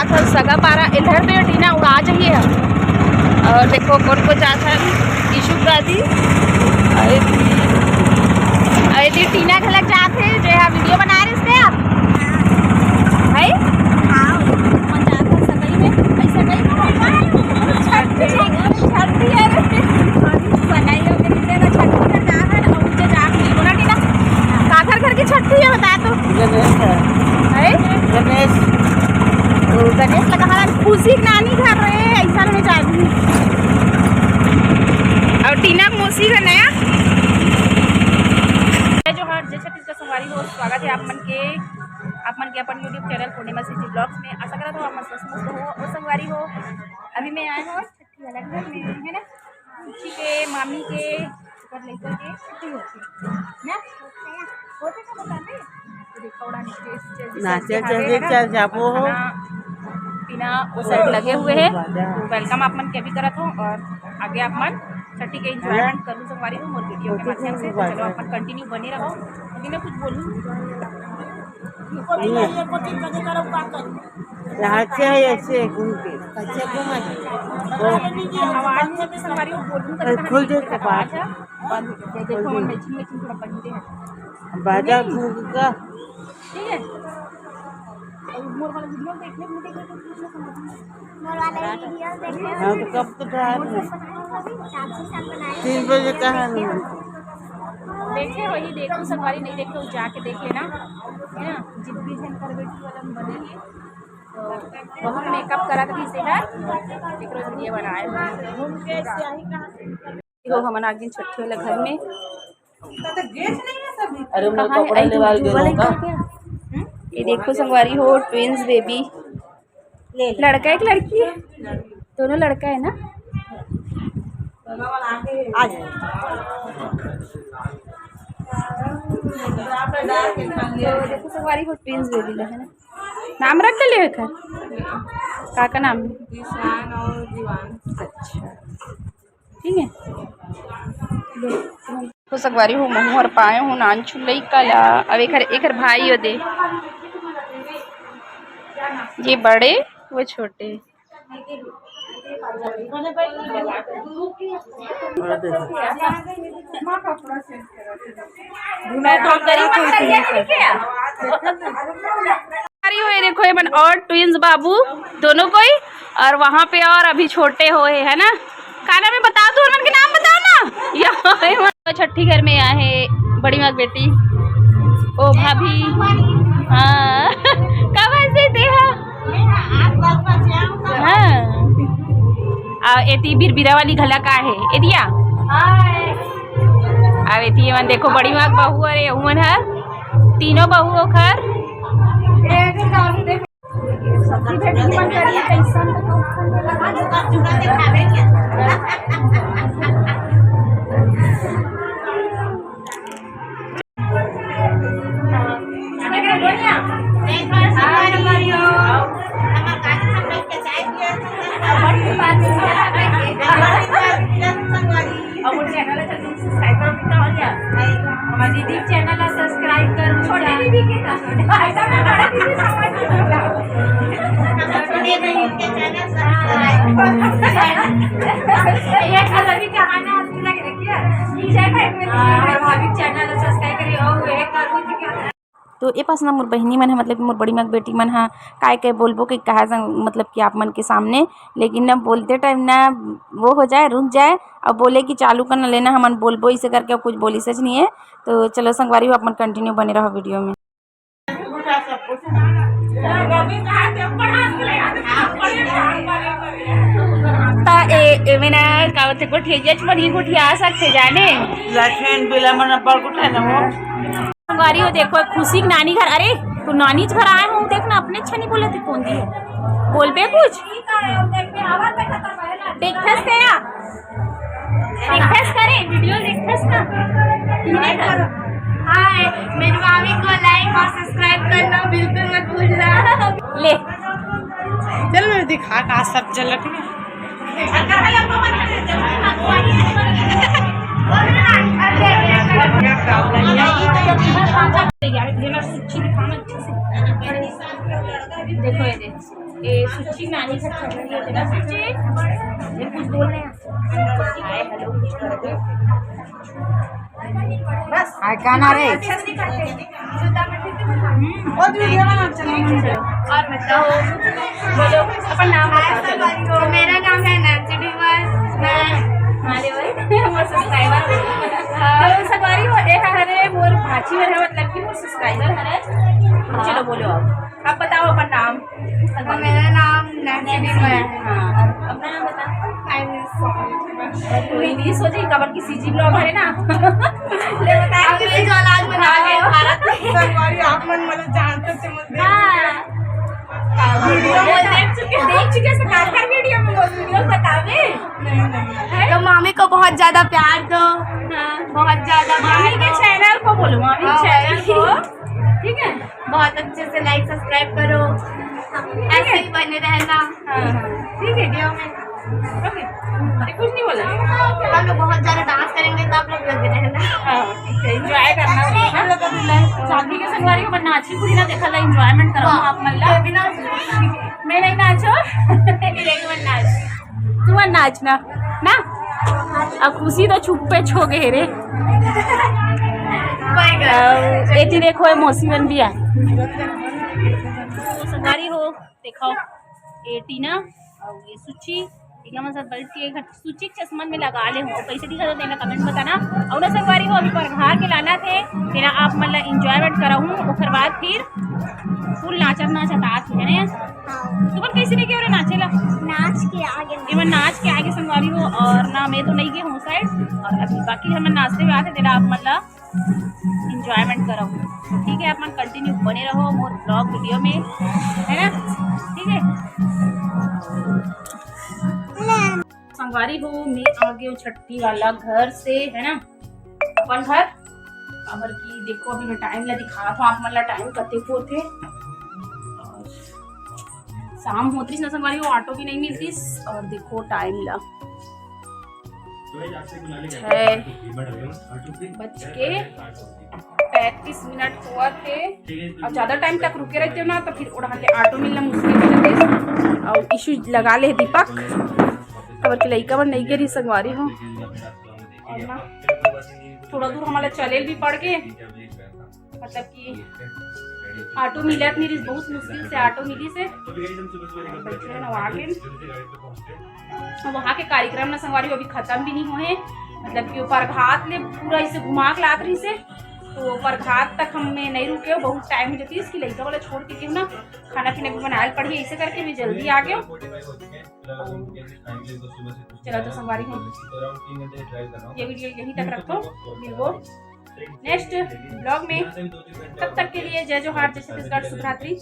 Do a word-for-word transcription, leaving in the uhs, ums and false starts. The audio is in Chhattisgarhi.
सब सगा पारा इधर तो ये टीना उड़ा जाही। और देखो कौन कौन जात हे, ईशु दादी, अरे, अरे दी टीना घलक जात हे, जो यहाँ वीडियो बना रहे थे आप, है? हाँ, मन जात हे सगाई में, ऐसा कहीं छठी, छठी है रे। बनाई हो गई, इतने का छठी का जात हे, और नीचे जात नहीं बोला टीना। काकर घर की छठी है, बता तो। गणेश है। है? गणेश। तो गणेश लगा हमारा खुशी के नानी घर रहे, ऐसा में जादू। और टीना मौसी का नया। जय जोहार, जय छत्तीसगढ़ संगवारी हो, स्वागत है आप मन के, आप मन के अपन YouTube चैनल पूर्णिमा सिटी ब्लॉग्स में। आशा करत हो आप मन स्वस्थ मस्त हो और संगवारी हो। अभी मैं आए हूँ छठी वाला घर में, है ना? खुशी के, मामी के, ओकर लइका के छुट्टी होथे ना? होथे का बता दे? तो देखा, ओड़ा नीचे stage नाचे stage चढ़े है ना? चढ़ जाबो हो। खाना पीना वो side लगे हुए हैं। बाजा। तो welcome आप मन के भी करत हो और आगे आप मन छठी के enjoyment करू संगवारी हो मोर वीडियो के माध्यम से। तो चलो आप मन continue बने रहो। अभी मैं कुछ बोलूँ? नहीं। यहाँ से है, ऐसे घूम के। कैसे घूम है? आवाज नहीं, संगवारी हो, बोलूँ तो अरे, खुल दे कपाट। आवाज है। बंद हो गया। देखो, मैचिंग, मैचिंग थोड़ा पहनते हैं। बाजा घूम का। ठीक है। और मोर वाला वीडियो देखने को, देखने को, देखने को। मोर वाला वीडियो देखने हाँ, तो कब तो था? मोर से बनाए हो अभी? चार सौ साल बनाए। तीन बजे का है ना? देखे वही, देखो संगवारी, नहीं देखे तो जाके देख लेना, है ना? जितनी झन कर बेटी वाला में बने हैं, तो बहुत मेकअप करत रही से है, एक रोज वीडियो बनाए। देखो, हमन आ गए छठी वाला घर में। अरे, मैं कहाँ है? कपड़ा आई लेवा तुम गेलो का? हम्म? ये देखो संगवारी हो, ट्विंस बेबी। ले ले। लड़का है कि लड़की है? दोनों लड़का है ना? आ जाए। देखो संगवारी हो, ट्विंस बेबी ले है ना? नाम रख के ले एकर? का का नाम है? ईशान और जीवान। अच्छा। ठीक है, तो संगवारी हो, महू हर पाए हो नानचुन लइका ला। अब एकर, एकर भाई हो दे, ये बड़े, वो छोटे। अरे, ये देखो, ये मन और ट्विंस बाबू दोनों कोई, और वहाँ पे और अभी छोटे होए, है ना? का नाम है बताओ तो, उनके नाम बताओ ना। यहाँ छठी घर में आए हैं बड़ी माँ की बेटी, ओ भाभी। हाँ। कब ऐसे थे? हाँ। हाँ। आ, एती बिरबिरा वाली घला का है, एदिया? अब एती मन देखो, बड़ी माँ के बहू, अरे, उमन हर तीनों बहू ओखर। सब्जी भेंट मन करिए, कैसन तो हमारे दीदी के चैनल ला सब्सक्राइब करो। छोटे दीदी के का? छोटे दीदी समझ नहीं आता। छोटे दीदी के चैनल सब्सक्राइब। ये कलर भी कहाँ ना अच्छी लग रही है। जय भाई, मेरे भाभी के चैनल ला सब्सक्राइब करिए और ये करो जी क्या। तो ए पास ना मोर बहिनी मन ह, मतलब कि मोर बड़ी माँ के बेटी मन ह, काय काय बोलबो कि कहा संग, मतलब कि आप मन के सामने, लेकिन ना बोलते टाइम ना वो हो जाए, रुक जाए और बोले कि चालू कर ना लेना, हमन बोलबो इसे करके, कुछ बोली सच नहीं है। तो चलो संगवारी हो, आप मन कंटिन्यू बने रहो वीडियो में। त ए, ए मेरा का होथे, गोठिया, ये मन ही गोठिया आ सकते जाने। लक्ष्मण बिला मन पर गोठिया ना हो। संगवारी हो, देखो, खुशी के नानी घर। अरे, तू नानी घर आए हो, देख ना, अपने अच्छा नहीं बोले थे, कौन दी है? बोल बे कुछ। देखथस क्या? देखथस करे, वीडियो देखथस ना? हाय, मेरे भाभी को लाइक और सब्सक्राइब करना बिल्कुल मत भूलना। ले। चल, मैं दिखा का सब झलक में। देखो ये देखो। ये सुची नानी का चटनी होती ना, सुची, ये कुछ बोल रहे हैं। हाय, हेलो, कुछ कर दो। बस। हाय, क्या ना रे? अच्छा से करते हैं। हम्म, और भी देवा ना, चलो, चलो। और बताओ, बोलो, अपन नाम बताओ, चलो। तो मेरा नाम है नैन्सी डिमर, मैं हमारे भाई, मोर सब्सक्राइबर। हाँ, संगवारी हो, ए हरे मोर भाची हरे, मतलब कि मोर सब्सक्राइबर हरे। चलो, बोलो आप। आप बताओ अपन नाम। मेरा नाम नैन्सी डिमर है। हाँ, अपना नाम बता। My name is Sonam. तो इंग्लिश हो जाए, काबर कि सीजी ब्लॉग है ना। ले बता, अंग्रेज वाला आज बना गए भारत में। संगवारी, आप मन मतलब जानते थे मुझे। हाँ। वीडियो में देख चुके, देख चुके से काकर वीडियो में वो वीडियो बतावे। नहीं, नहीं। तो मामी को बहुत ज्यादा प्यार दो। हाँ। बहुत ज्यादा मामी प्यार के दो। चैनल को बोलो, मामी हाँ, चैनल भाई। को। ठीक है, बहुत अच्छे से लाइक सब्सक्राइब करो, ऐसे ही बने रहना। हाँ, हाँ, ठीक है। वीडियो में ओके, अरे कुछ नहीं बोला। हम लोग बहुत ज्यादा डांस करेंगे तो आप लोग लगे रहना। हाँ, ठीक है, एंजॉय करना होगा। हम लोग अभी लाइव चांदनी के संगवारी को नाची पूरी ना देखा ला, एंजॉयमेंट करो आप मतलब। मैं नहीं नाचो। मैं नाच। तू मन नाच ना, ना? अब खुशी तो छुप पे छो गए रे। अ, एती देखो, ए मौसी मन भी आए। संगवारी हो, देखो, ए टीना और ये सुची, ठीक है, मतलब बैठ के एक सुची के चश्मा में लगा ले हो, कैसे दिखा था तेरा कमेंट बताना। और ना संगवारी हो, अभी परघार के लाना थे, तेरा आप मतलब एंजॉयमेंट कराऊँ, ओकर बाद फिर फुल नाचत नाचत आत है ना। हाँ। तुमन कैसे नहीं के नाचे ला? नाच के आगे। एमन नाच के आगे संगवारी हो, और ना मैं तो नहीं गई हूँ साइड, और अभी बाकी हमन नाचते हुए आते, तेरा आप मतलब एंजॉयमेंट करो। ठीक है, आप मन कंटिन्यू बने रहो मोर ब्लॉग वीडियो में, है ना? ठीक है, संगवारी हो, मैं आ गई हूँ छट्टी वाला घर से, है ना, अपन घर। काबर कि देखो, अभी मैं टाइम ला दिखात हूँ आप मन ला, टाइम कते होत हे। और शाम होत रहिस ना संगवारी हो, ऑटो भी नहीं मिलतिस। और देखो टाइम ला, छः बज के पैंतीस मिनट होत हे। अब ज्यादा टाइम तक रुके रहते हो ना, तो फिर ओढ़ा के ऑटो मिलना मुश्किल हो जाते। और इशू लगा ले दीपक, काबर कि लइका मन नहीं गे रही संगवारी हो। और ना थोड़ा दूर हमारा चले भी पड़ के, मतलब कि ऑटो मिलत नहीं रही, बहुत मुश्किल से ऑटो मिली से। बैठे हैं ना, वहाँ के, वहाँ के कार्यक्रम ना संगवारी हो अभी खत्म भी नहीं हुए हैं, मतलब कि वो परघात ले पूरा इसे घुमा के लात रही से, तो परघात तक हम में नहीं रुके हो, बहुत टाइम हो जाती है इसकी लइका वाला छोड़ के क्यों ना खाना पीना भी बनाए पड़ी, ऐसे करके भी जल्दी आ गए हो। चलो तो संगवारी हो, ये वीडियो यहीं तक रखो, मिलबो नेक्स्ट ब्लॉग में। तब तक के लिए जय जोहार, जय छत्तीसगढ़, शुभ रात्रि।